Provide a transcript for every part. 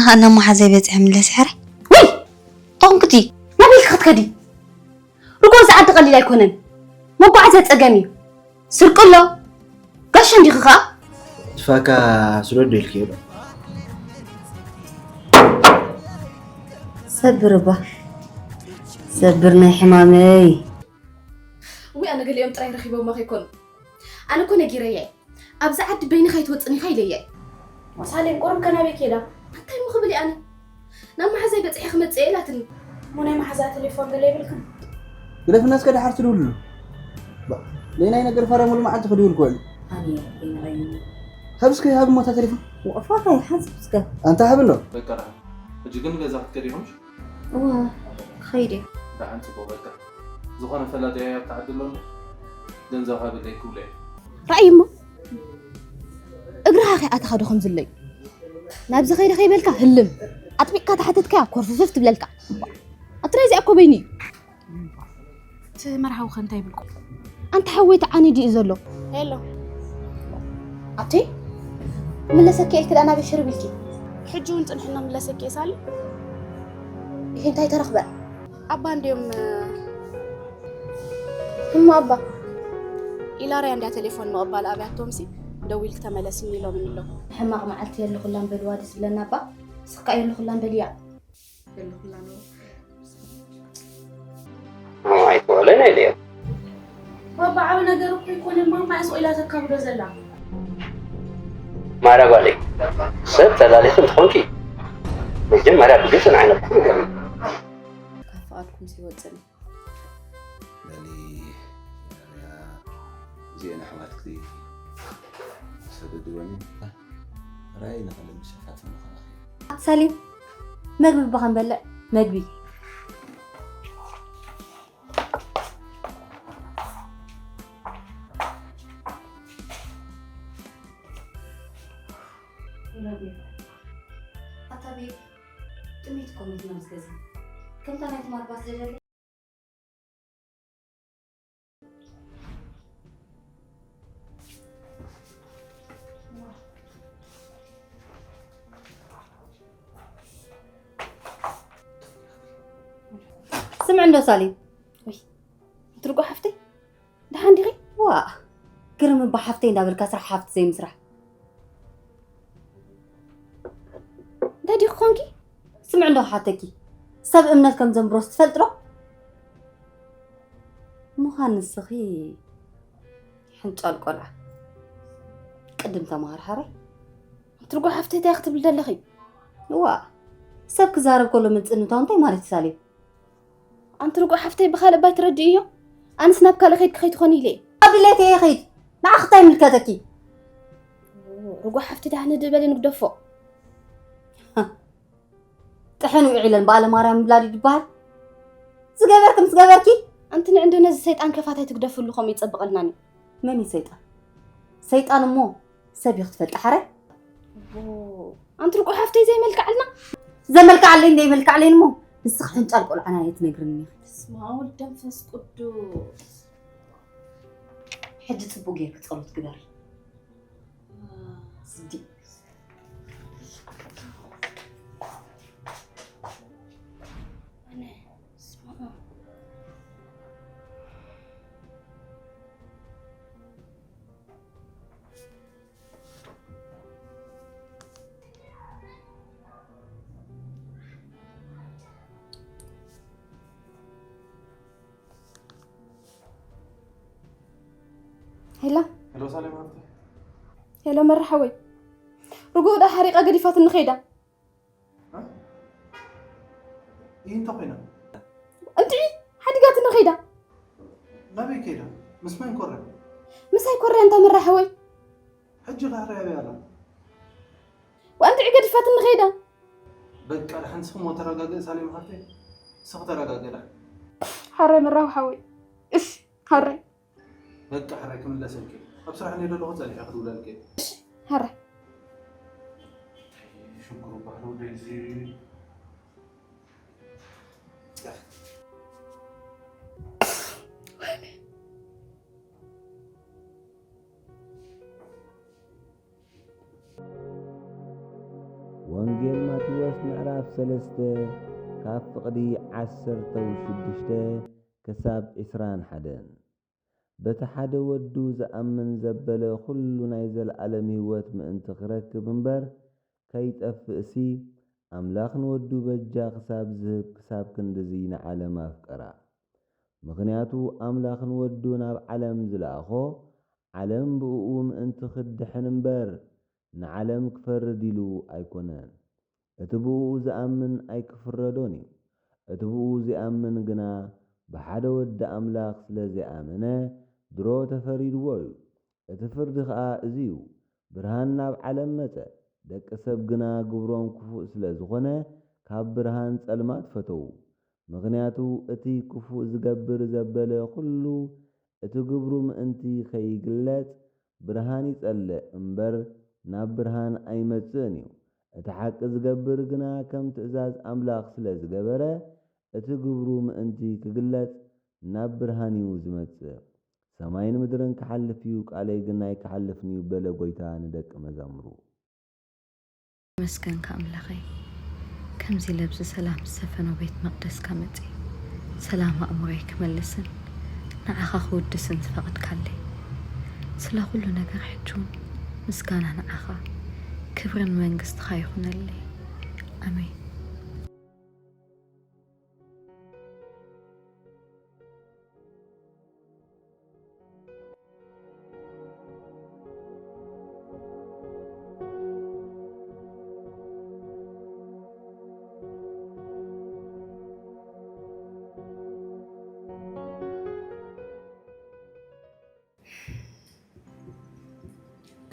ኣና መሓዘይ በፂሐ ምለስ ሕረ። ወይ! ጦንክቲ! ናበይ ክትከዲ? ርጎ እዚ ዓዲ ቀሊል ኣይኮነን። መጓዓዝያ ፀገም እዩ። ስርቂ ኣሎ። ጋሻ እንዲኺ ኸዓ? ትፋካ ስለ ደልኪ እየ። ሰብር እባ። ሰብር ናይ ሕማመይ። እዊ ኣነ ገሊኦም ጥራይ ረኺቦማ ከይኮኑ። ኣነ እኮ ነጊረያ እየ። ኣብዚ ዓዲ በይንኻ ኣይትወፅን ኢኻ ኢለያ እየ። ሳሌም ቁሩብ ከናበይ ከይዳ? እንታይ እሞ ክብል እየ ኣነ? ናብ መሓዛይ በፂሐ ክመፅእ እየ ኢላትኒ። እሞ ናይ መሓዛ ቴሌፎን ገለ የብልክን? ግደፍና እስከ ደሓር ትድውልሉ። ባ፣ ለይናይ ነገር ፈረሙሉ መዓልቲ ክድውል ክውዕል። ኣነ በይንኻ እዩ። ሃብ እስከ ሃብ እሞ እታ ቴሌፎን። ወቕፋ ከይሓዝብ እስከ። ኣንታ ሃብ እንዶ። በቃ ደሓን። ሕጂ ግን ገዛ ክትከዲ ኢኹምሽ? እዋ፣ ክኸይድ እየ። ደሓን ጽቡቕ በቃ። ዝኾነ ፈላጥ እየ ኣብቲ ዓዲ ኣሎ እንዶ? ገንዘብ ሃበለይ ክብሎ እየ። ራእይ እሞ እግርኻ ከይኣተኻ ዶ ከም ዝለዩ? ናብዚ ከይደ ከይበልካ ህልም። ኣጥቢቕካ ተሓተትካያ ኮርፍፍፍ ትብለልካ። ኣብቲ ናይዚኣ እኮ በይኑ እዩ። እቲ መርሃዊ ከ እንታይ ይብልኩም? ኣንታ ሓወይ ተዓኒዱ እዩ ዘሎ። ሄሎ። ኣቲ ምለሰኪ ኢልኪ ደኣ ናበይ ሽርብ ኢልኪ? ሕጂ እውን ጽንሕና ምለሰኪ እየ ሳሊ። ይሄ እንታይ ተረኽበ? ኣባ እንድዮም እሞ ኣባ? ኢላርያ እንድያ ቴሌፎን ምቕባል ኣብያቶምሲ ደዊልኪ ተመለስኒ ኢሎምኒ ኣለዉ። ሕማቕ መዓልቲ የለኹላን በልዋ ድስ ብለና ኣባ። ስኻ የለኹላን በልያ። የለኹላን። ኣይትውዕለን ኣይለዮም። ባባ ዓቢ ነገር እኮ ይኮነ ማማ እያ ስቕ ኢላ ተካብዶ ዘላ። ማራ ጓለይ፣ ሰብ ተላሊኺ እንትኾንኪ መጀመርያ ብግልፂ ንዓይ ነብኩ ንገርኒ። ካብ ፍቓድኩም ሲወፅኒ። በሊ፣ እዚአን ኣሕዋትኪ ሰደድወን። ራእይ ንኽእል ምሸፋት ምዃንኺ። ሳሊም፣ መግቢ እባ ክንበልዕ፣ መግቢ። ኣታ ቤት፣ ጥሜት እኮ መትና ምስ ገዛ። ከምታ ናይ ትማል ባስ ዘደለ። ስምዒ እንዶ ሳሌም። ወይ፣ ትርጉ ሓፍተይ፣ ደሓን ዲኺ? ዋ፣ ግርም እባ ሓፍተይ እንዳበልካ ስራሕ ሓፍቲ ዘይምስራሕ። እንታይ ዲኺ ኮንኪ? ስምዒ እንዶ ክሓተኪ፣ ሰብ እምነት ከም ዘንብሮስ ትፈልጢ ዶ? ምዃን ንስኺ ሕንጫል ቆልዓ። ቅድም ተምሃር ሓራይ። ትርጉ ሓፍተይ እንታይ ክትብል ዘለኺ? ዋ፣ ሰብ ክዛረብ ከሎ ምጽንታው እንታይ ማለት እዩ ሳሌም? ኣንቲ ርጉእ ሓፍተይ ብኻልእ ባይ ትረድእዮ? ኣነስ ናብ ካልእ ከይድኪ ከይትኾኒ ኢለ እየ። ኣብ ድሌተይ እየ ከይድ። ንዓኺ እንታይ ይምልከተኪ? ርጉእ ሓፍቲ ዳህኒ ድበሊ ንግደፎ። ጥሕን ውዒለን በዓለ ማርያም ምብላድ እዩ ዝበሃል። ዝገበርኪ ምስ ገበርኪ። ኣንቲ ንዕንዶ ነዚ ሰይጣን ከፋታይ ትግደፍሉ ከምኡ ይጸብቐልናኒ። መን እዩ ሰይጣን? ሰይጣን እሞ ሰብ እዩ ክትፈልጢ ሓራይ። ኣንቲ ርጉእ ሓፍተይ ዘይመልክዓልና። ዘመልክዓለይን ዘይመልክዓለይን እሞ ንስኺ ሕንጫል ቆልዓና እየ ትነግርኒ ኢኺ። በስመ ኣብ ወልድ መንፈስ ቅዱስ። ሕጂ ጽቡቅ ጌርኪ ጸሎት ግበሪ። ስዲ። ኣነ፣ በስመ ኣብ። ሄሎ። ሄሎ፣ ሳሌም ሃብተ። ሄሎ፣ መራ ሓወይ። ርጉእ ደኣ ሓሪቓ ገዲፋትኒ ኸይዳ። እ? ይህ እንተ ኾይና? እንድዒ፣ ሓዲጋትኒ ኸይዳ። ናበይ ከይዳ? ምስ መን ኮረ? ምሳይ ኮረ እንታ መራ ሓወይ። ሕጂ ኸ ኣበይ ኣላ? ወእንድዒ ገዲፋትኒ ኸይዳ። በቃ፣ ደሓን ንስኺ እሞ ተረጋግኢ ሳሌም ሓፍተይ። ንስኺ ተረጋግኢ ደሓን። ሓራይ መራዊ ሓወይ። እሺ፣ ሓራይ። በቃ፣ ሕራይ ክምለሰልኪ። ኣብ ስራሕ እየ ዘለኹ፣ ጸኒሐ ክድውለልኪ። እሺ፣ ሓራይ። ሽግሩ ባህሉ ደዚ። ወንጌል ማቴዎስ ምዕራፍ ሰለስተ ካብ ፍቕዲ ዓሰርተ ሽዱሽተ ክሳብ ዕስራን ሓደን። በቲ ሓደ ወዱ ዝኣምን ዘበለ ኩሉ ናይ ዘለኣለም ህይወት ምእንቲ ክረክብ እምበር ከይጠፍእሲ፣ ኣምላኽ ንወዱ በጃ ክሳብ ዝህብ ክሳብ ክንድዚ ንዓለም ኣፍቀራ። ምኽንያቱ ኣምላኽ ንወዱ ናብ ዓለም ዝለኣኾ፣ ዓለም ብእኡ ምእንቲ ክትድሕን እምበር፣ ንዓለም ክፈርድ ኢሉ ኣይኮነን። እቲ ብእኡ ዝኣምን ኣይክፍረዶን እዩ። እቲ ብእኡ ዘይኣምን ግና ብሓደ ወዲ ኣምላኽ ስለ ዘይኣመነ ድሮ ተፈሪድዎ እዩ። እቲ ፍርዲ ኸኣ እዚ እዩ፣ ብርሃን ናብ ዓለም መጸ፣ ደቂ ሰብ ግና ግብሮም ክፉእ ስለ ዝኾነ ካብ ብርሃን ጸልማት ፈተዉ። ምኽንያቱ እቲ ክፉእ ዝገብር ዘበለ ኩሉ እቲ ግብሩ ምእንቲ ኸይግለጽ ብርሃን ይጸልእ እምበር ናብ ብርሃን ኣይመጽእን እዩ። እቲ ሓቂ ዝገብር ግና ከም ትእዛዝ ኣምላኽ ስለ ዝገበረ እቲ ግብሩ ምእንቲ ክግለጽ ናብ ብርሃን እዩ ዝመጽእ። ሰማይን ምድርን ክሓልፍ እዩ፣ ቃለይ ግን ኣይክሓልፍን እዩ በለ ጐይታ ንደቂ መዛሙሩ። መስገንካ ኣምላኸይ፣ ከምዚ ለብዚ ሰላም ዝሰፈኖ ቤት መቕደስካ መጺ ሰላም ኣእምሮይ ክመልስን ንዓኻ ክውድስን ዝፈቐድካለይ ስለ ኩሉ ነገር ሕጂ እውን ምስጋና ንዓኻ ክብርን መንግስትኻ ይኹነለይ። ኣሜን።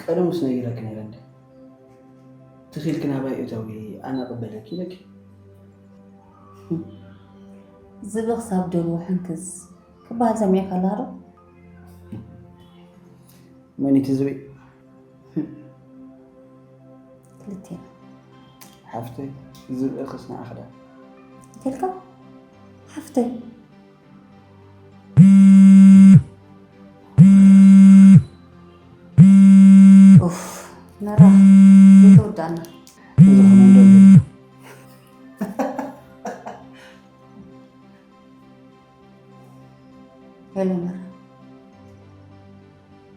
ቀደሙስ ነጊረኪ ነይረ እንደ ትኺልኪ ናባይ እተዊ ኣነ እቕበለኪ ኢለኪ። ዝብኢ ክሳብ ደልዎ ሕንክስ ክበሃል ሰሚዕካ ኣለኻ ዶ? መን እዩ እቲ ዝብኢ? ክልቴና። ሓፍተይ ዝብኢ ክስ ንዓኺ ዳ? እንተልካ ሓፍተይ። ኡፍ መራ ዘይተወዳእና። እዚ ኸማን ደው ኢሉ። ሄሎ መራ።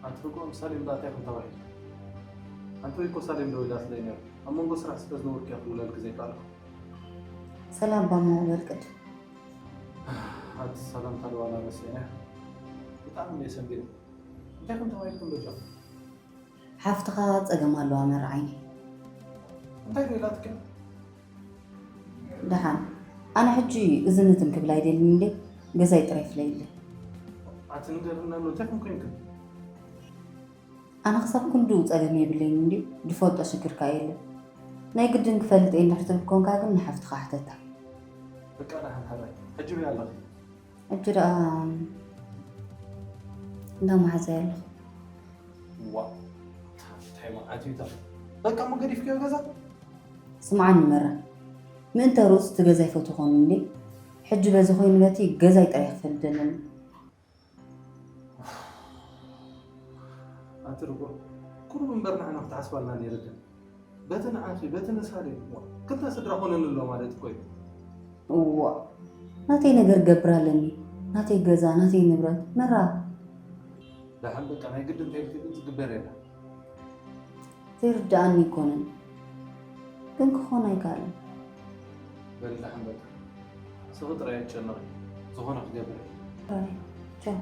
ኣቲ ርግኦ፣ ሳሌም ደኣ እንታይ ኢኹም ተባሂሉ? ሓንቲ ወይ እኮ ሳሌም ደዊላትለይ ነይራ። ኣብ መንጎ ስራሕ ስለ ዝነበርኩ እያ ክድውለልኪ ዘይከኣልኩ። ሰላም ባሞ በል ቅድም። ኣቲ ሰላምታ ደዋላ ረሲዐያ። ብጣዕሚ እየ ሰንቢደ። እንታይ ኢኹም ተባሂልኩም በጃኹም? ሓፍትኻ ጸገም ኣለዋ መራ ዓይኒ። እንታይ ደይላትክን? ደሓን ኣነ ሕጂ እዝንትን ክብል ኣይደልን እንዴ ገዛይ ጥራይ ፍለይለይ። ኣቲ ንገርና ኣሎ እንታይ ኢኹም ኮይንክን? ኣነ ክሳብ ክንድኡ ጸገም የብለይን እንዴ ድፈልጦ ሽግርካ የለን። ናይ ግድን ክፈልጥ እየ እንድሕር ትብል ኮንካ ግን ንሓፍትኻ ሕተታ። በቃ ደሓን ሓራይ ሕጂ በይ ኣለኺ። ሕጂ ደኣ እንዳ መሓዛይ ኣለኹ። ዋ እንታይ መዓት እዩ እታ በቃ እሞ ገዲፍክዮ ገዛ። ስምዓኒ መራ ምእንተ ርእሱ እቲ ገዛ ይፈትዎ ኮኑ እንዴ ሕጂ በዚ ኮይኑ በቲ ገዛይ ጥራይ ክፈልጥ ደለኒ። ኣቲ ርጎ ቁሩብ እምበር ንዓና ክትሓስባልና ነይርክን። በቲ ንዓኺ በቲ ንሳሌ ክልተ ስድራ ኮነን ኣሎ ማለት እኮ እዩ። እዋ ናተይ ነገር ገብር ኣለኒ። ናተይ ገዛ ናተይ ንብረት መራ። ደሓን በቃ ናይ ግድን ተይልኪ ግን ዝግበር የለን። ዘይርድኣኒ ኣይኮነን ግን ክኾን ኣይከኣልን። በሊ ደሓን በቃ ስኺ ጥራይ ኣይትጨነቒ ዝኾነ ክገብር እየ። ቻው።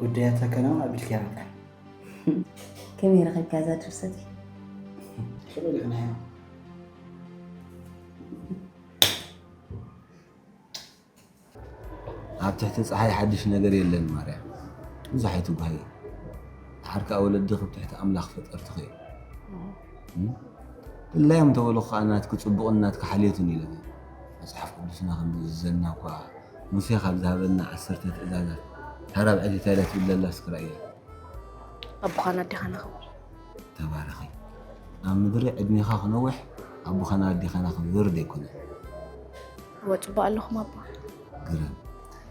ጉዳያት ተከናውን ኣቢልካ ይረካ ከመይ ረኺብካ እዛ ድርሰት? ሽበሊኽናዮ ኣብ ትሕቲ ፀሓይ ሓድሽ ነገር የለን ማርያ። ብዙሕ ኣይትጓሃይ። ደሓር ከዓ ወለድኺ ኣብ ትሕቲ ኣምላኽ ፈጠርትኺ እዮም። እም? ድላዮም እንተበሉ ከዓ ናትኪ ፅቡቕን ናትኪ ሓልዮትን ኢሎም እዮም። መፅሓፍ ቅዱስና ከም ዝዘና እኳ ሙሴ ካብ ዝሃበና ዓሰርተ ትእዛዛት እታ ራብዐይቲ እንታይ ኢላ ትብል ዘላ እስኪ ረኣያ። ኣቦኻን ኣዴኻን ኣኽብር። ተባረኺ። ኣብ ምድሪ ዕድሜኻ ክነውሕ ኣቦኻን ኣዴኻን ኣኽብር ዘይኮነ። ወጽባ ኣለኹም ኣባ። ግርም።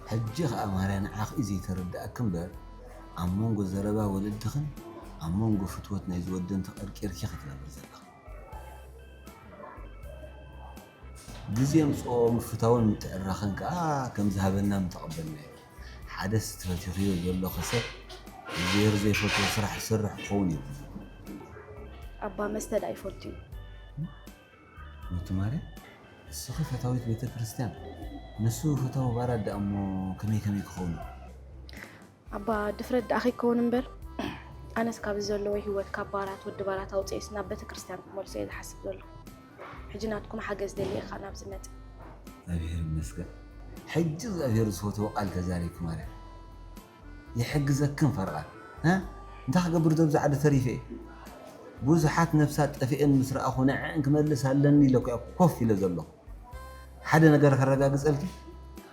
ሕጂ ኸኣ ማርያ ንዓኺ እዩ ዘይተረድኣኪ እምበር ኣብ መንጎ ዘረባ ወለድኽን ኣብ መንጎ ፍትወት ናይዚ ወደን ተቐርቂርኪ ክትነብሪ ዘለኺ። ግዜ ምጽኦ ምፍታውን ምትዕራኽን ከኣ ከም ዝሃበና ምተቐበልናዮ። ሓደስ ትፈትኽዮ ዘለኺ ሰብ እግዚኣብሔር ዘይፈትዎ ስራሕ ዝሰርሕ ክኸውን የብሉን። ኣባ መስተ ደኣ ይፈቱ እዩ። ሞቱ ማርያም፣ እስኺ ፈታዊት ቤተ ክርስቲያን፣ ንሱ ፈታዊ ባራት ደኣ እሞ ከመይ ከመይ ክኸውን? ኣባ ድፍረት ደኣ ከይከውን እምበር ኣነስ ካብዚ ዘለወይ ህይወት ካብ ባራት ወዲ ባራት ኣውፅኤስ ናብ ቤተ ክርስቲያን ክመልሶ እየ ዝሓስብ ዘለኹ። ሕጂ ናትኩም ሓገዝ ደልየ ከዓ ናብዚ መፀ። እግዚኣብሔር ይመስገን። ሕጂ እግዚኣብሔር ዝፈትዎ ቃል ተዛሪብኪ ማርያም። ይሕግዘክን ፈርቓን። እ? እንታይ ክገብር ዶ ኣብዚ ዓዲ ተሪፈ እየ? ብዙሓት ነፍሳት ጠፊአን ምስ ረኣኹ ንዐን ክመልስ ኣለኒ ኢለ እኮ እየ ኮፍ ኢለ ዘለኹ። ሓደ ነገር ከረጋግፀልኪ፣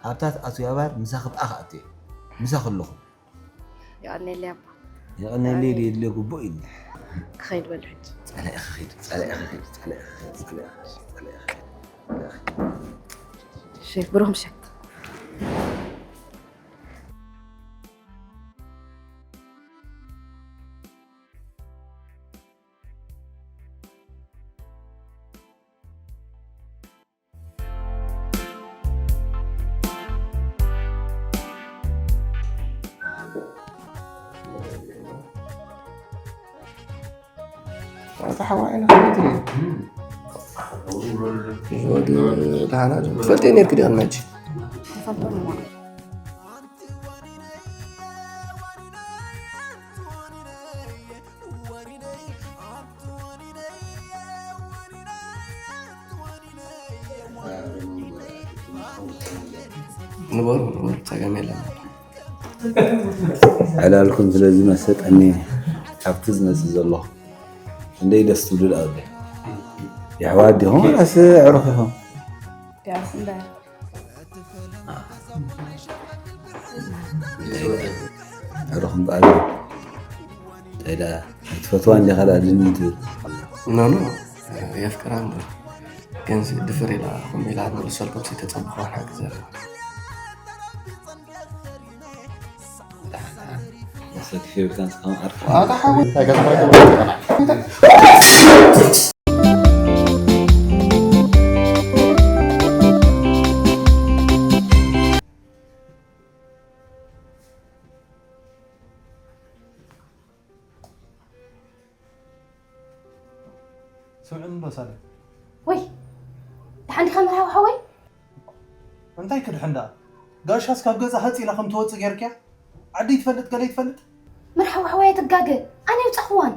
ኣብታ ትኣትውያ ባር ምሳኺ ብኣ ክኣቱ እየ። ምሳኺ ኣለኹ። የቐኔለይ ኣባ። የቐኔለይ ድየ ድልዮ ግቡእ ኢልኒ። ክኸይድ በሉ ሕጂ። ጸላኢ ክኸይድ፣ ጸላኢ ክኸይድ፣ ጸላኢ ክኸይድ፣ ጸላኢ ክኸይድ፣ ጸላኢ ክኸይድ። ሼፍ ብሩኽ ምሸት። ኣታ ሓዋይ ኢና ከመይ ትርኢ? ወዲ ደሓና ዶ? ትፈልጥዮ ነርኪ ዲኻ ንመጂ? ንበሩ ንበሩ፣ ጸገም የለን። ዕላልኩም ስለ ዝመሰጠኒ ካብቲ ዝመጽእ ዘለኹ እንደይ ደስ ትብሉ ደኣ ኣደ የሕዋት ዲኹም ኣስ ዕሩኽ ኢኹም ዳስ እንዳ ዕሩኽ እምበኣር እንታይ ደኣ ኣይትፈትዋ እንዲኻ ደኣ ድኒ ትብል ኖኖ የፍቅራ እምበር ግን ድፍር ኢላ ኹም ኢላ ንመሰልኩም ተጸብቑ ሓቂ ዘረባ ሰክፊ ብልካ ንስኻ ዓርፍ ስምዕኒ ዶ ሳለ ወይ ደሓን ዲኻ መርሃዊ ሓወይ? እንታይ ክድሕን ደኣ ጋሻስ ካብ ገዛ ሃፅ ኢላ ከም ትወፅእ ገይርክያ ዓዲ ይትፈልጥ ገለ ይትፈልጥ መርሃዊ ሓወይ ኣይትጋገ ኣነ ይውፃኽዋን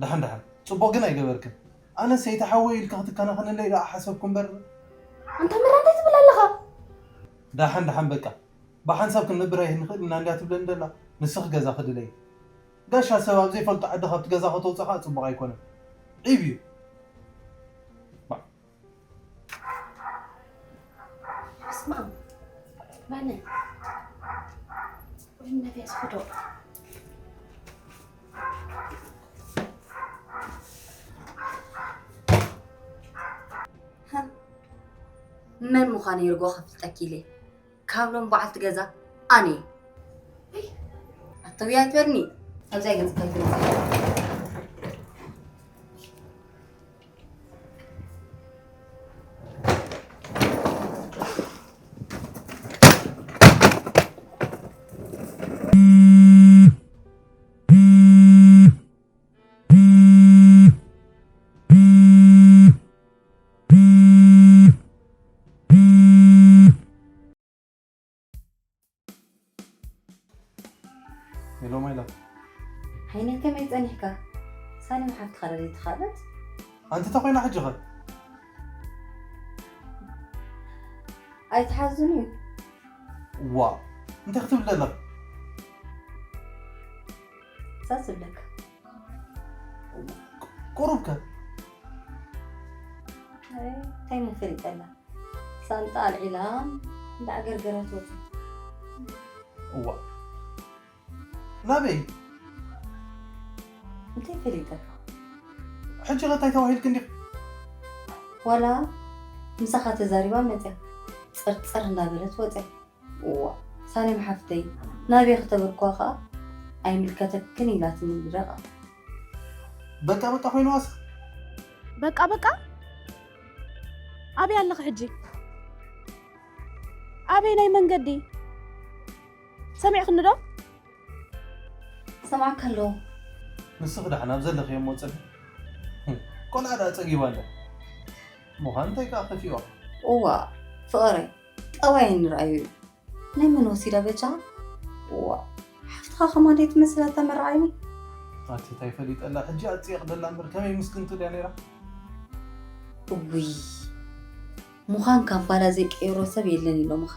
ደሓን ደሓን ፅቡቅ ግን ኣይገበርክን ኣነ ሰይቲ ሓወይ ኢልካ ክትከናኸነለይ ደኣ ሓሰብኩ እምበር ኣንታ መራ እንታይ ትብል ኣለኻ? ደሓን ደሓን በቃ ብሓንሳብ ክንነብር ኣይንኽእል ኢና እንድያ ትብለኒ ደላ ንስኺ ገዛ ክድለይ ጋሻ ሰብ ኣብ ዘይፈልጦ ዓዲ ካብቲ ገዛ ከተውፅእ ከዓ ፅቡቕ ኣይኮነን ዒብ እዩ ስማ በነ ወይ መቤት ክዶ መን ምዃነይ ርጎ ከፍልጠኪ ኢለ ካብ ሎም በዓልቲ ገዛ ኣነ ኣተውያ ትበልኒ ኣብዚኣ ገጽ ከልግልጽ ሄሎ ማይላ ሃይነይ ከመይ ጸኒሕካ? ሳኒ መሓፍትኻ ዶ ዘይተኻእለት? ኣንቲ እንታይ ኮይና ሕጂ ኸ? ኣይትሓዝን እዩ። ዋ እንታይ ክትብል ዘለኽ? ሳስ ዝብለካ። ቁሩብ ከ? እንታይ ምን ፈሊጠላ? ሳንጣ ኣልዒላ እንዳዕገርገረት ወፂ እዋ ናበይ እንታይ ፈሊጠ ሕጂ ኸ እንታይ ተባሂልክ እንዲኽ ዋላ ምሳኻ ተዛሪባ መፅያ ጽርጽር እንዳበለት ወጸ። እዋ ሳሌም ሓፍተይ፣ ናበይ ከተበርኳ ከኣ ኣይምልከተክን ኢላትኒ ብደቓ። በቃ በቃ ኮይኑ ዋስ በቃ በቃ ኣበይ ኣለኺ ሕጂ? ኣበይ ናይ መንገዲ ሰሚዕክኒ ዶ? ሰማዕካ ኣለኹ። ንስኺ ደሓን ኣብ ዘለኽዮ እሞ ጽንሒ። ቆልዓ ደኣ ጸጊባ ኣላ። ምዃኑ እንታይ ከኣ ከፊእዋ። እዋ ፍቕረይ ጠባየን ንርኣዮ እዩ። ናይ መን ወሲዳ በጃኻ? እዋ ሓፍትኻ ከማን ደይ ትመስል ኣታ መርዓይኒ። ኣቲ እንታይ ፈሊጠላ ሕጂ ኣጽየቕ ደላ እምበር ከመይ ምስክንቱ ድያ ነይራ። እውይ ምዃን ካምፓላ ዘይቀየሮ ሰብ የለን ኢሎምኻ።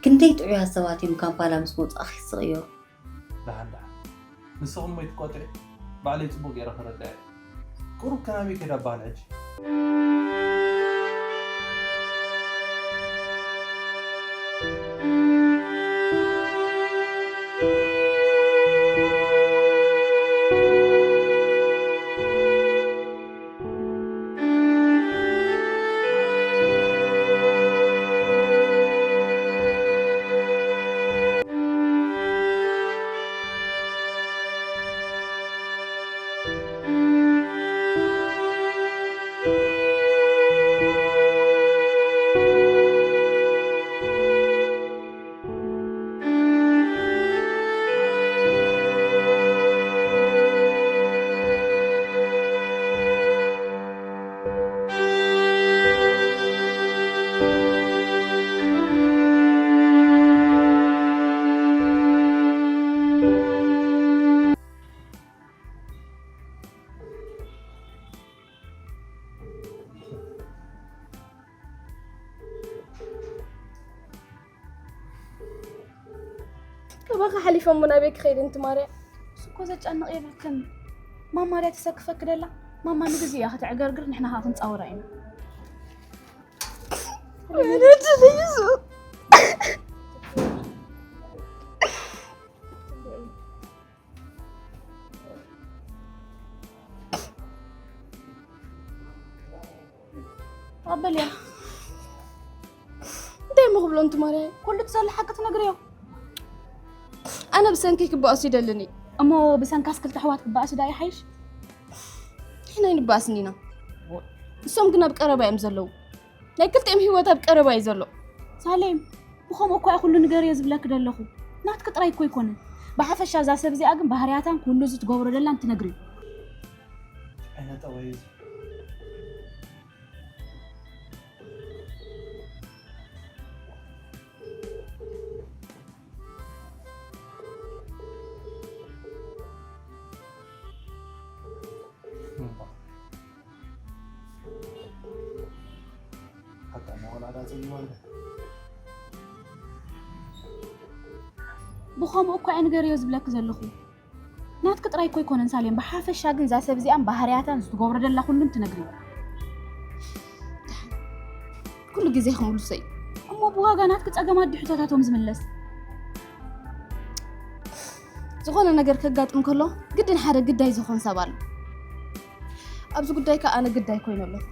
ክንደይ ጥዑያት ሰባት እዮም ካምፓላ ምስ መፁ ኣኺስ ዝቕየሩ። ደሓን ደሓን ንስኹም ወይ ትቆጥዒ ባዕለይ ፅቡቅ ገይረ ክረዳ እየ። ቁሩብ ከናበይ ከይዳ በሃል ሕጂ። ካባኻ ሓሊፎም ናበይ ክኸይድ እንቲ ማርያ? እሱ እኮ ዘጨንቕ የብልክን። ማማ ድያ ተሰክፈኪ ደላ? ማማ ንግዜ እያ ከተዕገርግር፣ ንሕና ኸዓ ክንጻወራ ኢና። ወለድ ልይዙ። ኣበልያ እንታይ እሞ ክብሎ እንቲ ማርያይ ኩሉ እቲ ዘሎ ሓቂ ትነግርዮ። ኣነ ብሰንኪ ክበኣሱ ይደልን እዩ። እሞ ብሰንካስ ክልተ ኣሕዋት ክበኣሱ ዳ ይሓይሽ? ንሕና ኣይንበኣስን ኢና። እሶም ግን ኣብ ቀረባ እዮም ዘለዉ። ናይ ክልቲኦም ህይወት ኣብ ቀረባ እዩ ዘሎ። ሳሌም ብኸምኡ እኳ እየ ኩሉ ንገርዮ ዝብለኪ ዘለኹ። ናትኪ ጥራይ እኮ ኣይኮነን። ብሓፈሻ እዛ ሰብ እዚኣ ግን ባህርያታን ኩሉ እዚ ትገብሮ ደላን ትነግርዮ። ዓይነት ጠባይ እዩ። ሓታ እናቆልዓ ዳኣ ጸጊባ ኣላ። ብኸምኡ እኳ እየ ንገርዮ ዝብለኪ ዘለኹ። ናትኪ ጥራይ እኮ ኣይኮነን ሳሌም፣ ብሓፈሻ ግን እዛ ሰብ እዚኣን ባህርያታን ዝትገብሮ ደላ ኩሉን ትነግርዮ። ኩሉ ግዜ ክምልሶ እዩ እሞ ብዋጋ ናትኪ ጸገማት ድዩ ሕቶታቶም ዝምለስ? ዝኾነ ነገር ከጋጥም ከሎ ግድን ሓደ ግዳይ ዝኾን ሰብ ኣሎ። ኣብዚ ጉዳይ ከኣ ኣነ ግዳይ ኮይነ ኣለኹ።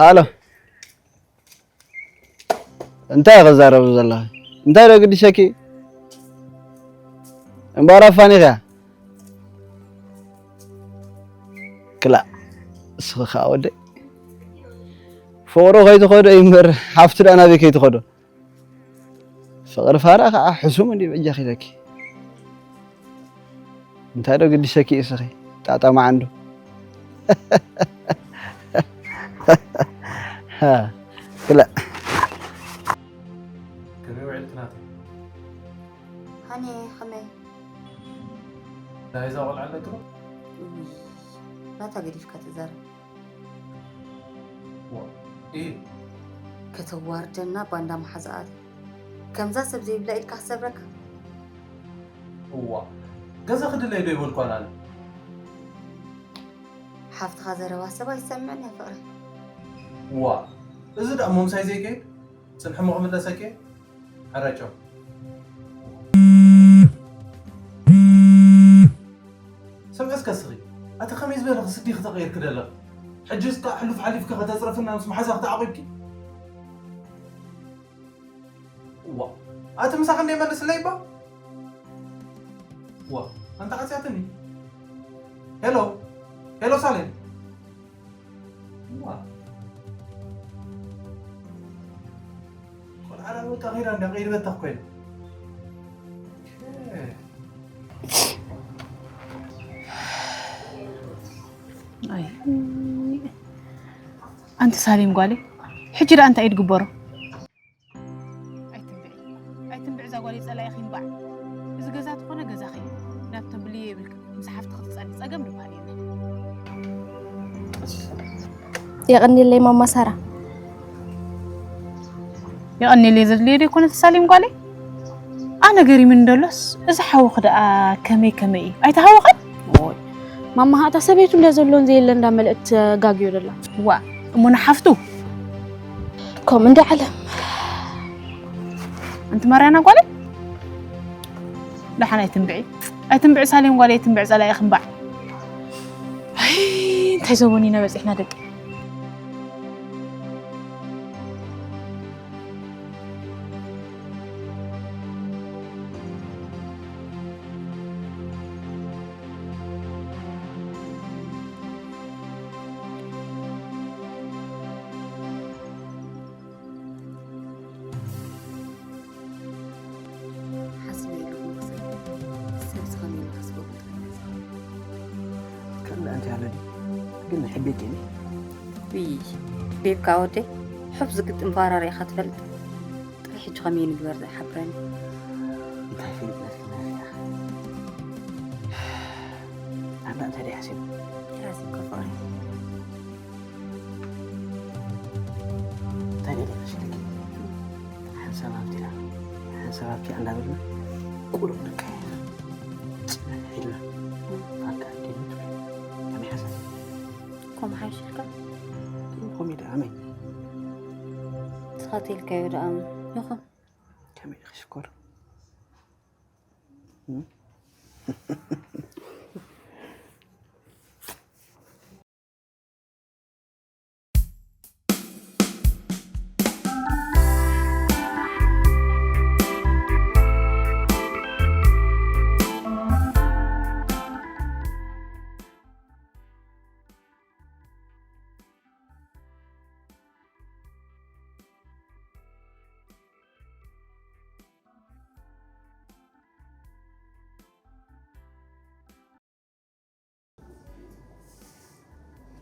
ኣሎ እንታይ ክዛረብ ዘለኻ? እንታይ ዶ ግድሸኪ? እምበኣር ኣፋኒኽያ ክላእ እስኺ ከዓ ወደይ ፍቕሩ ከይትኸዶ እዩ እምበር ሓፍቱ ደኣ ናበይ ከይትኸዶ? ፍቕሪ ፋራ ከዓ ሕሱም እንዲ በጃኺ ኢለኪ። እንታይ ዶ ግድሰኪ እስኺ? ጣጣ መዓንዱ። ክላእ። ከመይ ውዒልኪ ናተይ? ሃኒ፣ ከመይ? ናይዛ ቆልዓ ኣለኪ ዶ? ውይ፣ ናታ ገዲፍካ ትዛረብ። ዋ፣ ኢሂ። ከተዋርደና ባንዳ መሓዛኣት። ከምዛ ሰብ ዘይብላ ኢድካ ክሰብረካ። እዋ፣ ገዛ ክድለይ ዶ ይበልኳን ኣነ? ሓፍትኻ ዘረባ ሰብ ኣይሰምዕን እያ ፍቕረይ። ዋ፣ እዚ ደኣ ሞምሳይ ዘይከይድ? ጽንሒ እሞ ክምለሰኪ? ሕረጮ። ስምዒ እስከ እስኺ፣ ኣቲ ከመይ ዝበለ ክስዲ ክተቐይርኪ ደለኺ? ሕጂ እስካ ሕሉፍ ሓሊፍኪ ከተጽረፍና ምስ መሓዛኺ ተዓቒብኪ? ዋ፣ ኣቲ ምሳኺ እንደ ይመልስለይ እባ? ዋ፣ ኣንታ ዓጽያትኒ። ሄሎ፣ ሄሎ ሳሌም። ዋ። ቆልዓ ዳኣ በቃ ከይዳ እንዳ ቀይድበታ ኮይና። ኣይ። ኣንቲ ሳሌም ጓለይ፣ ሕጂ ደኣ እንታይ እዩ ዝግበሮ? ኣይትንብዒ፣ ኣይትንብዒ እዛ ጓለይ ጸላኢኺ እምበኣር። እዚ ገዛ ተኾነ ገዛኺ እዩ። ናብ ተብልዮ የብልካ። ምስ ሓፍትኺ ትጸሊ ጸገም ድበሃል የለን። የቐንየለይ ማማ ሳራ። የቐንየለይ ዘድልዮ ዶ ይኮነ ተሳሊም ጓለይ? ኣነ ገሪሙኒ ደሎስ፣ እዚ ሓውኺ ደኣ ከመይ ከመይ እዩ? ኣይተሃወኸን? ኦይ፣ ማማ፣ እታ ሰበይቱ እንደ ዘሎን ዘየለን እንዳ መለእት ጋግዮ ደላ። ዋ፣ እሞ ንሓፍቱ? ከምኡ እንደ ዓለም። ኣንቲ ማርያና ጓለይ? ደሓን ኣይትንብዒ። ኣይትንብዒ ሳሌም ጓለይ፣ ኣይትንብዒ ጸላኢኺ እምበኣር። ኣይ፣ እንታይ ዘበን ኢና በጺሕና ደቂ። ሓስበ የለኹም ክሰብ ሰብ ዝኸመይ ንኸስበኩም ጥራሕ እያ ዝኸውን። ከምዚ ኣንቲ ኣሎ ድዩ? ግን ንሕቤኪ እኔ። ውይ፣ ቤብካ ወደይ፣ ሕብ ዝግጥም ፋራ ርኢኻ ትፈልጥ? ጥራይ ሕጂ ከመይ ንግበር ዘይሓብረኒ። እንታይ ፈሊጥናትኪ ማለት እያ? ኣንዳ እንታይ ደይ ሓሲብ? እንታይ ሓሲብካ ፍቕረይ? እንታይ ደይ መሲልኪ? ሓንሳብ ኣብቲና፣ ሓንሳብ ኣብቲኣ እንዳበልና ቁሩብ ንካየድ። ጽንሕ ኢልና፣ ፋታ እንዴ ንትበል? ከመይ ሓሳብ? ከምኡ ሓይሽልካ? ከምኡ ኢለ ኣመይ። ተኸቲልካዮ ደኣ ይኹን። ከመይ ኢኺ ሽኮር? እም?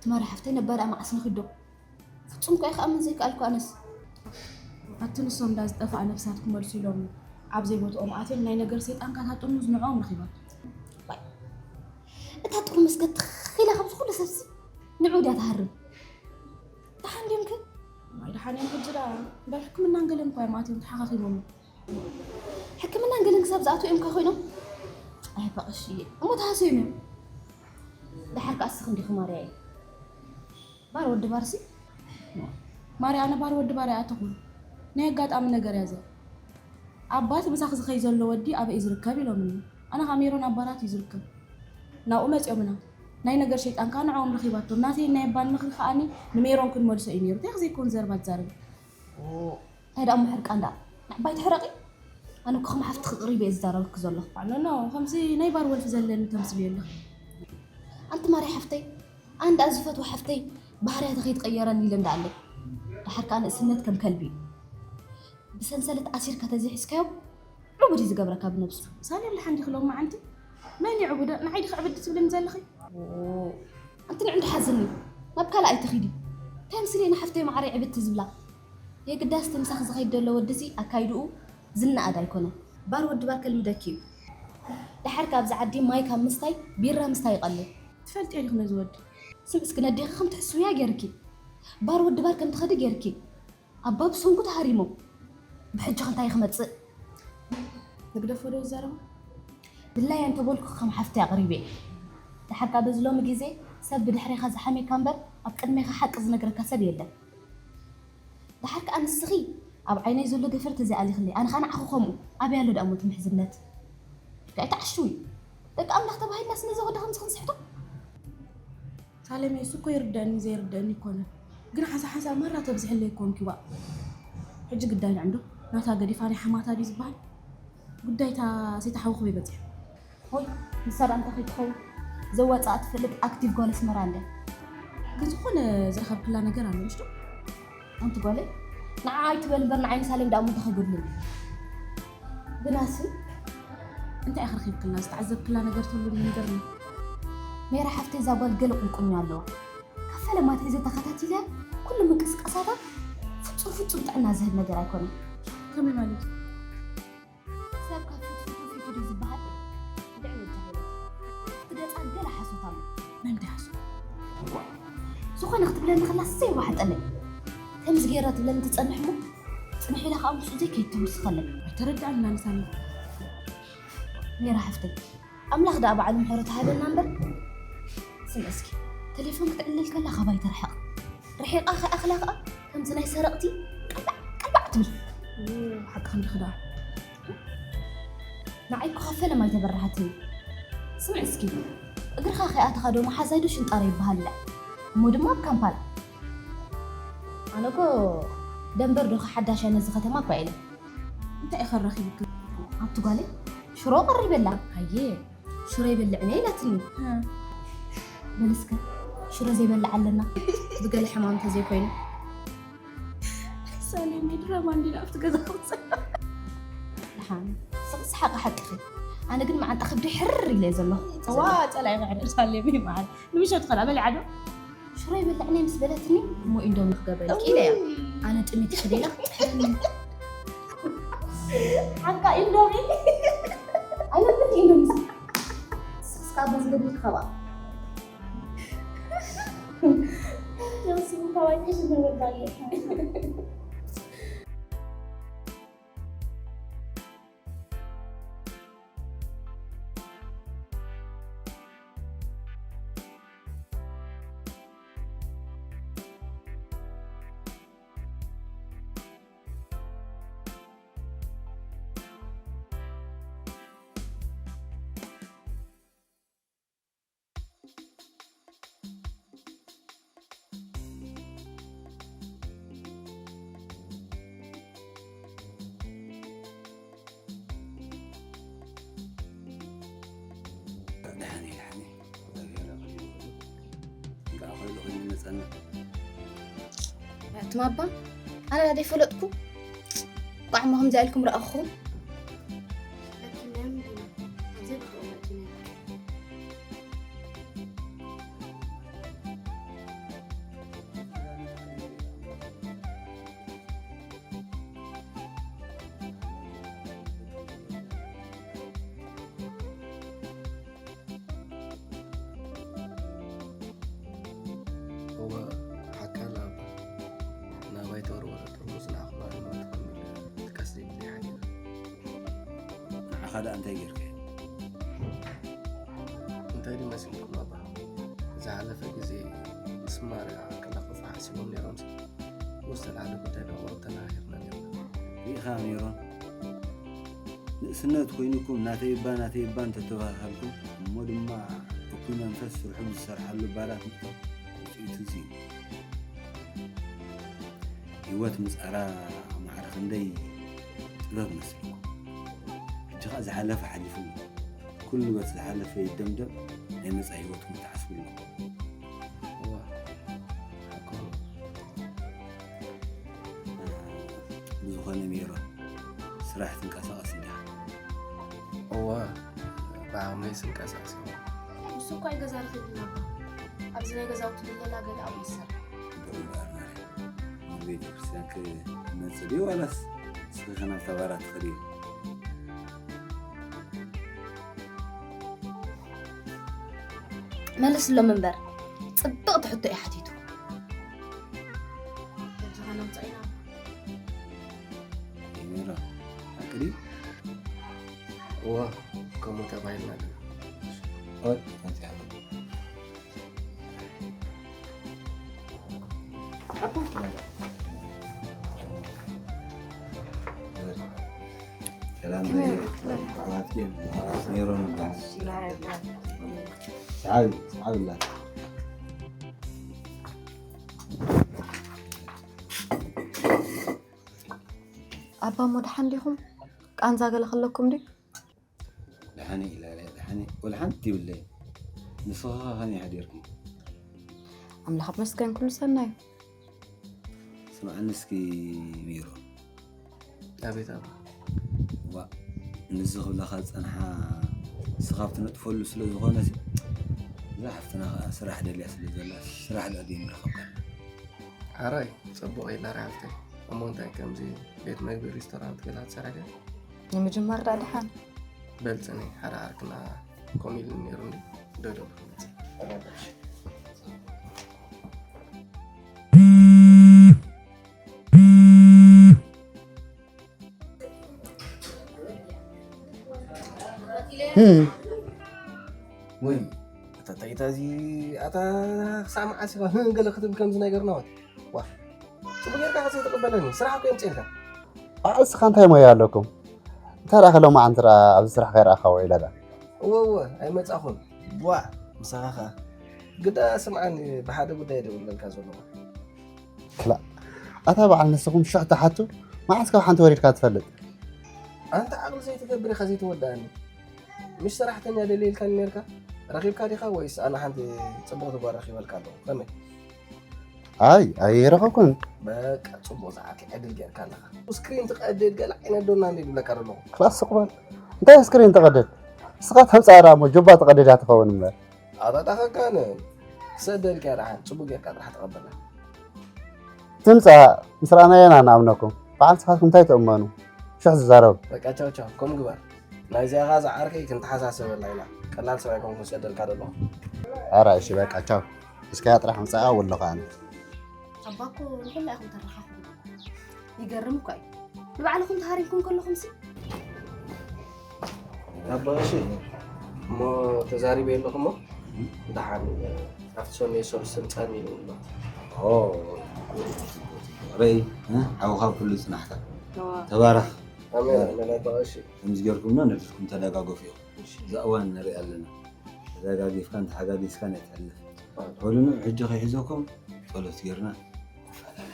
ትማሊ ሓፍተይ ነባር ኣማዕስ ንኺዶ። ፍጹም እኮ ክኣምን ዘይከኣልኩ ኣነስ። ኣቲ ንሶም እንዳ ዝጠፍኣ ነፍሳት ክመልሱ ኢሎም ኣብ ዘይቦትኦም ኣትዮም ናይ ነገር ሰይጣን ካታ ጥርሙዝ ንዕኦም ረኺባቶ። ዋይ፣ እታ ጥርሙዝ ከ ትኽ ኢላ ካብዚ ኩሉ ሰብሲ ንዕኡ ድያ ትሃርም? ደሓን ድዮም ከ? ዋይ፣ ደሓን እዮም ሕጂ ደኣ። እምበር ሕክምናን ገለን እኳ እዮም ኣትዮም ተሓኻኺሞም። ሕክምናን ገለን ክሳብ ዝኣትዉ እዮም ከ ኮይኖም? ኣይ በቕሽ እየ። እሞ ተሃስዮም እዮም። ደሓር ከኣ እስኺ እንዲኺ ማርያየ። ባር ወዲ ባርሲ? ማርያ፣ ኣነ ባር ወዲ ባር ኣይኣተኹን። ናይ ኣጋጣሚ ነገር እያ እዚኣ። ኣባት ምሳኺ ዝኸይ ዘሎ ወዲ ኣበይ እዩ ዝርከብ ኢሎምኒ። ኣነ ኸኣ ሜሮን ኣብ ባራት እዩ ዝርከብ። ናብኡ መጺኦምና። ናይ ነገር ሸይጣን ከኣ ንዕኦም ረኺባቶም። ናተይ ናይ ኣባን ምኽሪ ከኣኒ ንሜሮን ክንመልሶ እዩ ነይሩ። እንታይ ዘይኮን ዘረባ ትዛረቢ? ኦ፣ እንታይ ደኣ እሞ ሕርቃን ደኣ? ንዓባይ ትሕረቒ? ኣነ እኮ ከም ሓፍትኺ ቅሪብ እየ ዝዛረበኪ ዘለኹ። ኖ፣ ኖ፣ ከምዚ ናይ ባር ወልፊ ዘለኒ ተምስልዮ ኣለኺ። ኣንቲ ማርያ ሓፍተይ፣ ኣነ ደኣ ዝፈትዋ ሓፍተይ ባህርያታ ከይትቐየረኒ ኢለ እንዳ ኣለይ። ድሓር ከዓ ንእስነት ከም ከልቢ እዩ። ብሰንሰለት ኣሲርካ ተዘይሒዝካዮ ዕቡድ እዩ ዝገብረካ ብነብሱ። ሳሌም ድሓን ዲኺ ሎማዓንቲ? መን እዩ ዕቡደ? ንዓይ ዲኺ ዕብድ ትብልኒ ዘለኺ? ኦ፣ ኣንቲ ንዕንዲ ሓዝኒ፣ ናብ ካልእ ኣይትኺዲ። እንታይ ምስለይ ንሓፍተይ ማዓረይ ዕብድቲ ዝብላ? የግዳስ እቲ ምሳኺ ዝኸይድ ዘሎ ወዲሲ ኣካይድኡ ዝነኣድ ኣይኮነን። ባር ወዲ ባር ከልምደኪ እዩ። ድሓር ካብዚ ዓዲ ማይ ካብ ምስታይ ቢራ ምስታይ ይቐልል። ትፈልጥዮ ዲኺ ነዚ ወዲ? ስምዒ እስኪ ነዴኺ ከም ትሕስውያ ጌርኪ። ባር ወዲ ባር ከም ትኸዲ ጌርኪ። ኣባ ብሰንኩ ተሃሪሞም። ብሕጂ ከ እንታይ ክመጽእ? ንግደፎ ዶ ዝዛረቡ? ድላየ እንተበልኩ ከም ሓፍቲ ኣቕሪበ እየ። ድሓር ከኣ በዚ ሎሚ ግዜ ሰብ ብድሕሬኻ ዝሓምየካ እምበር ኣብ ቅድሜኻ ሓቂ ዝነግረካ ሰብ የለን። ድሓር ከኣ ንስኺ ኣብ ዓይነይ ዘሎ ገፈር ተዘይኣሊኽለይ፣ ኣነ ኸኣ ንዓኺ ከምኡ። ኣበይ ኣሎ ደኣ እሞ እቲ ምሕዝነት? ከኣ ኣይትዓሽዊ። ደቂ ኣምላኽ ተባሂልና ስለ ዘወደ ከምዚ ክንስሕቶ? ሳሌም፣ እሱ እኮ ይርደኣኒ ዘይርደኣኒ ይኮነ፣ ግን ሓንሳብ ሓንሳብ ማራ ተብዝሕለይ ኮንኪ ዋእ። ሕጂ ግዳይ ንዕንዶ ናታ ገዲፋ ናይ ሓማታ ድዩ ዝበሃል? ጉዳይታ ሴታ ሓውኹም ይበጽሕ። ሆይ ንሳ ደኣ እንታይ ከይትኸውን? ዘዋጽኣ ትፈልጥ ኣክቲቭ ጓል ኣስመራ ኣለ። ግን ዝኾነ ዝረኸብክላ ነገር ኣሎ ምሽ ዶ? ኣንቲ ጓለይ፣ ንዓ ኣይትበል እምበር ንዓይን ሳሌም ደኣ እሞ እንታይ ከይጎድለኒ? ግናሲ እንታይ ኢኺ ረኺብክላ? ዝተዓዘብክላ ነገር ተሎ ንገርኒ። ሜራ ሓፍተይ እዛ ጓል ገለ ቁንቁኛ ኣለዋ። ካብ ፈለማ ኣትሒዘ ተኸታቲለ ኩሉ ምንቅስቃሳታ ፍጹም ፍጹም ጥዕና ዝህብ ነገር ኣይኮነን። ከመይ ማለት? ሰብ ካብ ፊቱ ፊቱ ፊቱ ድዩ ዝበሃል? እንድዒ ነጃ ሄለን። እቲ ገጻ ገለ ሓሶት ኣሎ። መን ድዩ ሓሶት? ዝኾነ ክትብለኒ ከላ ዘይዋሕጠለይ። ከምዚ ገይራ ትብለኒ ትጸንሕ እሞ ጽንሕ ኢላ ከኣ ምስኡ ዘይከይድ ተወስኸለይ። ኣይተረድኣን ናንሳኒ። ሜራ ሓፍተይ፣ ኣምላኽ ደኣ ባዕሉ ምሕረቱ ሃበና እምበር። ስምዒ እስኪ፣ ተሌፎን ክትዕልል ከላ ካባይ ትርሓቕ። ርሒቓ ከይኣኽላ ከኣ ከምዚ ናይ ሰረቕቲ ቀልባዕ ቀልባዕ ትብል። ሓቅኺ እንዲኺ ደኣ። ንዓይ እኮ ካብ ፈለማ ኣይተበራሃትኒ። ስምዒ እስኪ፣ እግርኻ ከይኣተኻ ዶ መሓዛይ ዶ ሽንጣሮ ይበሃል እላ? እሞ ድማ ኣብ ካምፓላ። ኣነ እኮ ደንበር ዶ ሓዳሽ እያ ነዚ ከተማ እኳ ኢለ። እንታይ ኢኺ ረኺብኪ? ኣብቲ ጓለይ ሽሮ ቀሪበላ። ኣየ፣ ሽሮ ይበልዕን እየ ኢላትኒ። እ። በል እስከ ሽሮ ዘይበልዕ ኣለና፣ ብገለ ሕማም እንተዘይኮይኑ። ሳሌም፣ ድራማ እንዲና ኣብቲ ገዛ ክውፅእ። ደሓን፣ ስቕ ሰሓቂ ሓቅኺ። ኣነ ግን መዓንጣ ከብደይ ሕርር ኢለ እየ ዘለኹ። ዋ፣ ጸላኢ መዕረር ሳሌም ይመዓል። ንምሸት ኸላ በሊዓ ዶ? ሽሮ ይበልዕኒ ምስ በለትኒ፣ እሞ ኢንዶሚ ክገብረልኪ ኢለ እያ። እውይ። ኣነ ጥሜት ሽዴላ ክትጥሕለኒ። ሓንካ ኢንዶሚ። ኣነ ጥሜት ኢንዶሚ። ስስካ በዝገድልካ ባ። ጀምሲ ካባይ ሽሮ ይበልዕ። ደሓን እየ፣ ደሓን እየ። እንቃዕ ኮይሉ ኮይኑ መጸና። ኣቱም ኣባ፣ ኣነ ዳ ዘይፈለጥኩ፣ ቋዕሞ ከምዚኣ ኢልኩም ረኣኹ። እወ፣ ሓቃ ናብ ናባይ ተወርወረ ጥርሙዝ ንኣኽባሪ ማለት ኮሚለ ትቀስኒ ብዘይ ሓይልና። ንዓኻ ደኣ እንታይ ጌርካዮ? እንታይ ድዩ መሲልኩም ኣባ? ዝሓለፈ ግዜ ምስ ማርያ ክላኸፉ ሓሲቦም ነይሮም። ዝተልዓለ ጉዳይ ብኣቑሩብ ተነጋጊርና ነይርና። ርኢኻ ሜሮን፣ ንእስነት ኮይኑኩም ናተይ እባ ናተይ እባ እንተተባሃሃልኩም፣ እሞ ድማ እኩይ መንፈስ ስርሑ ብዝሰርሓሉ ባራት ምእታው ውፅኢቱ እዚ እዩ። ህይወት ምፃራ ማዕረ ክንደይ ጥበብ መስልኩም። ሕጂ ኸዓ ዝሓለፈ ሓሊፉ፣ ኩሉ በቲ ዝሓለፈ ይደምደም፣ ናይ መፃኢ ህይወትኩም ትሓስቡ ኣለኩም። እዋ፣ ሓቅኹም። ስራሕ ትንቀሳቐስ እንዲኻ? እወ፣ ብዓቕመይ ስንቀሳቐስ እየ። ንሱ እኳ እዩ ገዛ ረኺብና እባ። ኣብዚ ናይ ገዛውቲ ድለላ ገለ ኣብኡ ይሰርሕ። እንደው እምበኣር ማርያም፣ ናብ ቤተ ክርስቲያን ክመጽእ ድዩ ዋላስ ንስኺ ኸ ናብታ ባራት ትኸዲ? መልስሎም እምበር፣ ጽብቕቲ ሕቶ እዩ ሓቲቱ። ሜሮ፣ ሓቂ ድዩ? እወ፣ ከምኡ ተባሂልና ኣለና። ኦይ፣ መጽኣ። ሰላም ሜሮን ይበሃል። ሰዓብ ሰዓብ ላት ኣባ እሞ ደሓን ዲኹም? ቃንዛ ገለ ከለኩም ድዩ? ደሓነ ኢላለ ደሓነ ወላ ሓንቲ ይብለይ። ንስኻ ከመይ ሓዲርኪ? ኣምላኽ መስገን ኩሉ ሰናይ። ስምዓኒ እስኪ ሜሮን። ኣቤት ኣባ። ዋ፣ ንዚ ክብለኻ ዝጸንሓ ንስኻ ብትነጥፈሉ ስለ ዝኾነ ሲ፣ እዛ ሓፍትና ኸኣ ስራሕ ደልያ ስለ ዘላ ስራሕ ደኣ ድዩ ንረኸብካ? ሓራይ ጽቡቕ ኢላ ሓፍተይ። እሞ እንታይ ከምዚ ቤት መግቢ ሪስቶራንት ገላ ትሰርሕ ድያ? ንምጅማር ዳ ደሓን። በል ጽነይ ሓደ ዓርክና ኮም ኢሉ ነይሩ እንዲ ደዶ ክመጽእ። ወይ ኣታ እንታይ እታ እዚ ኣታ ክሳዕ መዓስ ኢኻ ህን ገለ ክትብል ከምዚ ነገር ናወት ዋ ጽቡቅ ጌርካ ከዘይትቕበለኒ ስራሕ እኮ የምፅኤልካ ኣስኻ እንታይ ሞያ ኣለኩም እንታይ ደኣ ከሎም ዓንትራ ኣብዚ ስራሕ ከይረኣኻ ውዒለ ደኣ እወ እወ ኣይመጻኹን ቧዕ ምሳኻ ኸኣ ግዳ ስምዓኒ ብሓደ ጉዳይ ደውለልካ ዘለኹ ክላእ ኣታ በዓል ንስኹም ሽሕ ትሓቱ መዓስ ካብ ሓንቲ ወሪድካ ትፈልጥ ኣንታ ዓቕሊ ዘይትገብር ኢኻ ዘይትወድኣኒ ምሽ ሰራሕተኛ ደልየልካኒ ነርካ ረኺብካ ዲኻ ወይስ ኣነ ሓንቲ ጽቡቕቲ ጓል ረኺበልካ ኣለኹ ከመይ ኣይ ኣይረኸብኩን በቃ ጽቡቕ ዝዓርከ ዕድል ጌርካ ኣለኻ ስክሪን ትቐድድ ገለ ዓይነት ዶና እንደ ይብለካ ዘለኹ ክላስ ስቕ በል እንታይ ስክሪን ትቐድድ ንስኻ ተምጻእ ደኣ እሞ ጆባ ትቐድድ እያ ትኸውን እምበር ኣጣጣኸካን ክሰደልካ ደሓን ጽቡቕ ጌርካ ጥራሕ ተቐበላ ትምጻእ ምስ ረኣናየና ንኣምነኩም በዓል ንስኻትኩም እንታይ ትእመኑ ሽሕ ዝዛረብ በቃ ቻው ቻው ከም ግበር ናይዚኣኻ ዝዓርከይ ክንተሓሳሰበላ ኢና ቀላል ሰብ ኣይኮንኩ ሰደልካ ዘለኹ ኣራ እሺ በቃ ቻው እስከያ ጥራሕ ምጻኣ ወለኹ ኣነ ኣባኮ ንኹላ ኢኹም ተረኻኽቡ ይገርም እኳ እዩ ንባዕልኹም ተሃሪምኩም ከለኹም ሲ ኣባ እሺ እሞ ተዛሪበ የለኹ እሞ ደሓን ኣብቲ ሰኑየ ሰሉስን ጸን ኢሉ ኣሎ ረይ ሓውኻ ኩሉ ጽናሕካ ተባረኽ ኣሜን ኣሜን ኣባ እሺ ከምዚ ጌርኩምና ነድልኩም ተደጋገፉ ኢኹም እዛ እዋን ንርኢ ኣለና ተደጋጊፍካን ተሓጋጊዝካን እያ ትሕልፍ በሉኑ ሕጂ ከይሕዘኩም ጸሎት ጌርና ንፈላለ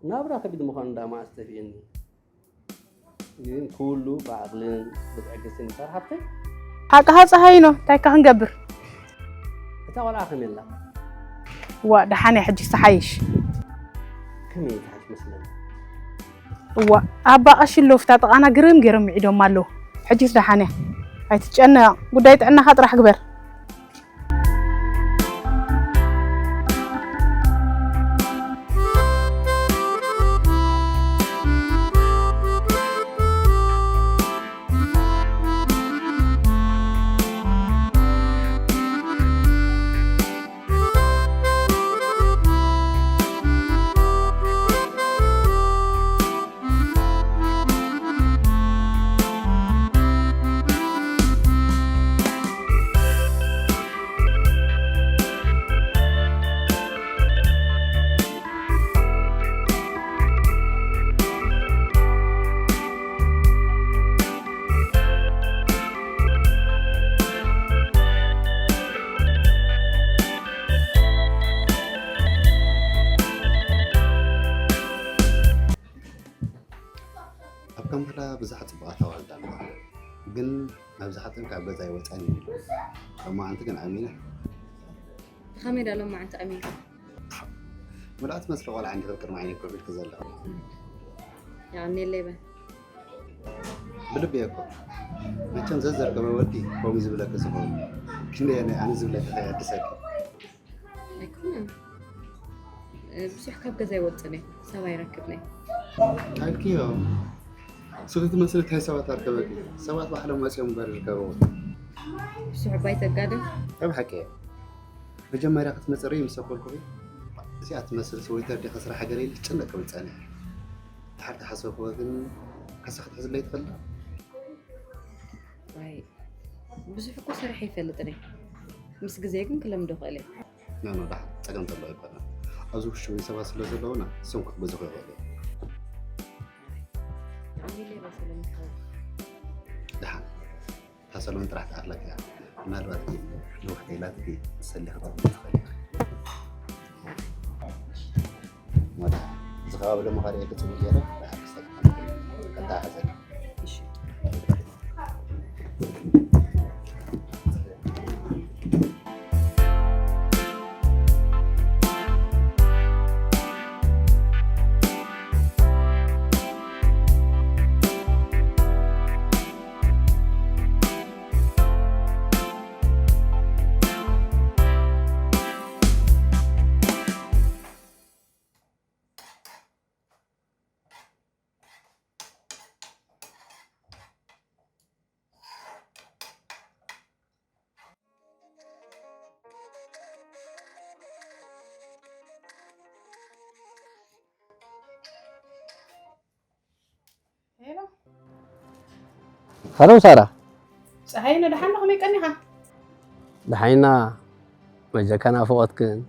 ናብራ ከቢድ ምዃኑ እንዳ መዓስ ጠፊእኒ ግን ኩሉ ብዓቕልን ብትዕግስትን ይሰርሓብተይ ሓቅኻ ፀሃይኖ እንታይ ካ ክንገብር እታ ቆልዓ ከመይ ኣላ ዋ ደሓን እያ ሕጂ ተሓይሽ ከመይ ትሓሽ መስለኒ እዋ ኣባ ቀሺ ኣለዉ ፍታ ጥቓና ግርም ገይሮም ምዒዶም ኣለዉ ሕጂስ ደሓን እያ ኣይትጨነቕ ጉዳይ ጥዕናኻ ጥራሕ ግበር ኣምላ ብዙሓት ጽቡቓት ኣዋልድ ኣለዋ፣ ግን መብዛሕትኦም ካብ ገዛ ኣይወጻን እየን ኢሉ። ሎማዓንቲ ግን ኣሚነ። ብኸመይ ዳ ሎማዓንቲ ኣሚንካ? ምልኣት መስሊ ቆልዓ እንዲኽል ቅድሚ ዓይነ ኮፍ ኢልክ ዘለኹ። የቐንየለይ በል። ብልቢ እኮ መቸም ዘዘርከበ ወዲ ከምኡ ዝብለክ ዝኸውን ክንደየናይ ኣነ ዝብለክ ከየድሰኪ። ኣይኮነን። ብዙሕ ካብ ገዛ ይወፅን እየ፣ ሰብ ኣይረክብን እየ። ኣልክዮ ስኺ ትመስሊ እንታይ ሰባት ኣርከበኪ? ሰባት ባዕሎም መፅኦም እምበር ይርከብዎ። ብዙሕ እባ ኣይተጋድም። ኣብ ሓቂ እየ። መጀመርያ ክትመፅእ ርእይ ምስ ኣበልኩኺ እዚኣ ትመስል ሰበይቲ ኣዴኻ ስራሕ ገለ ኢለ ክጭነቅ ክብል ፀኒሐ። ድሓር ተሓሰብክዎ ግን ካሳ ክትሕዝለይ ትኽእል ዶ? ዋይ ብዙሕ እኮ ሰሪሐ ይፈልጥን እየ። ምስ ግዜ ግን ክለምዶ ክእል እየ። ኖ ኖ፣ ደሓን፣ ጸገም ዘለዎ ኣይኮነን። ኣብዚ ውሽጢ እውን ሰባት ስለ ዘለውና እሶም ክሕግዙኺ ይኽእሉ እዮም። ኣሚለ በሰሎም ይሓው። ደሓን፣ እታ ሰሎን ጥራሕ ትኣኽለኪ እያ። ምናልባት ግን ንውሕቲ ኢላትኪ ትሰሊ ክትጽብቂ ትኽእሊ ኢኺ። ወዳ፣ እዚ ከባቢ ደሞ ካሪኤ ክጽብቕ ገይረ፣ ደሓር ክሰግድ። ከታሓዘኒ። እሺ። ሄሎ። ሄሎ ሳራ። ፀሃይ፣ ንደሓን ዶ ከመይ ቀኒኻ? ደሓይና። መጀካ ናፍቆትክን።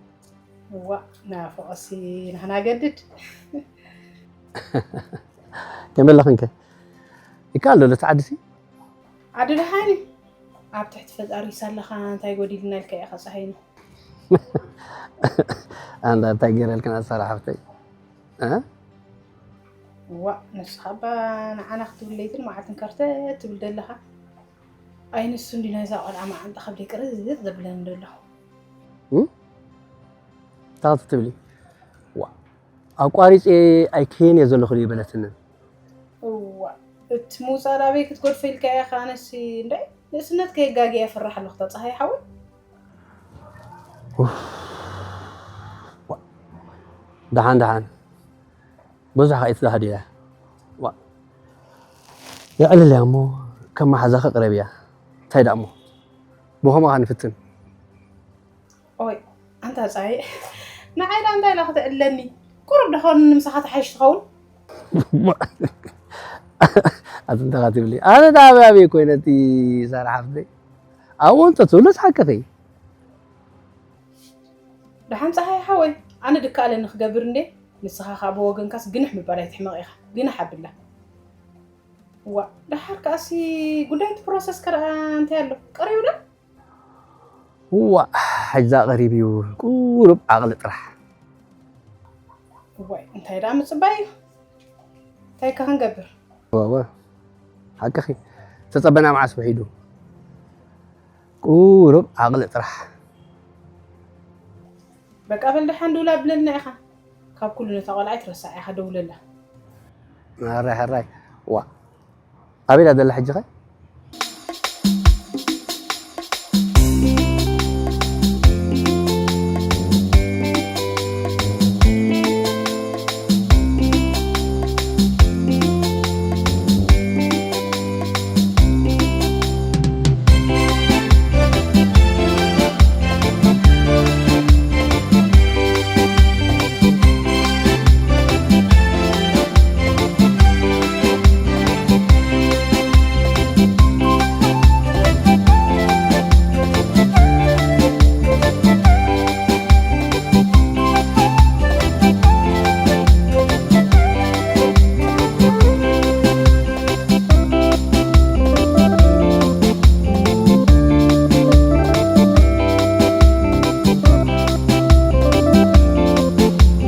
እዋ፣ ናፍቆሲ ናህና ገድድ። ከመይ ኣለኽንከ? ይከኣል ዶ ለቲ ዓድሲ? ዓዲ ደሓን እዩ። ኣብ ትሕቲ ፈጣሪ ሳለኻ እንታይ ጎዲልና ኢልካ ኢኻ ፀሃይና። ኣንዳ እንታይ ገይረልክን ኣሳራ ሓፍተይ? እ? እዋ፣ ንስኻ እባ ንዓና ክትብል ለይትን መዓልትን ከርተ ትብል ዘለኻ። ኣይ ንሱ እንዲ ናይዛ ቆልዓ መዓንጣ ከብደይ ቅርር ዘብለኒ ዘሎ። እም? እንታይ ትብሊ? ዋ፣ ኣቋሪፀ ኣይክህን እየ ዘለኹ ድዩ በለትኒ። እዋ፣ እቲ ምውፃእ ናበይ ክትገድፎ ኢልካ ኢኻ? ኣነሲ እንደ ንእስነት ከየጋግየ ይፍራሕ ኣለኹ። እታ ፀሃይ ሓወይ። ኡፍ። ዋ፣ ደሓን ደሓን። ብዙሕ ከኣ ኣይትዳህድያ። ዋ፣ የዕልልያ እሞ ከም መሓዛኺ ቅረብያ። እንታይ ደኣ እሞ? ብኸምኡ ኸኣ ንፍትን። ኦይ፣ ኣንታ ፀሃይ፣ ንዓይ ደኣ እንታይ ኢላ ክትዕለኒ? ቁሩብ ዶ ኾን ንምሳኻ ትሓይሽ ትኸውን? ኣቲ እንታይ ኸኣ ትብሊ? ኣነ ደኣ ኣበይ ኣበይ ኮይነ እቲ ሳራ ሓፍተይ? ኣብኡ እንተትብሉ ዝሓቅኺ። ደሓን ፀሃይ ሓወይ፣ ኣነ ድከኣለኒ ክገብር እንዴ? ንስኻ ኸኣ ብወገንካስ ግንሕ ምባል ኣይትሕመቕ ኢኻ። ግንሕ ኣብላ። ዋ፣ ደሓር ከኣሲ ጉዳይ እቲ ፕሮሰስ ከረኣ እንታይ ኣሎ? ቀሪቡ ዶ? እዋ፣ ሕጂ ቀሪቡ እዩ። ቁሩብ ዓቕሊ ጥራሕ። እዋይ፣ እንታይ ደኣ ምጽባይ እዩ? እንታይ ከ ክንገብር? እወ፣ እወ፣ ሓቅኺ። ተጸበና መዓስ ውሒዱ? ቁሩብ ዓቕሊ ጥራሕ። በቃ በል ደሓን ደውል ኣብለልና ኢኻ። ካብ ኩሉ ነታ ቆልዓ ኣይትረስዓ ኢኻ ደውለላ። ሕራይ፣ ሕራይ። ዋ፣ ኣበይ ደኣ ዘላ ሕጂ ኸ?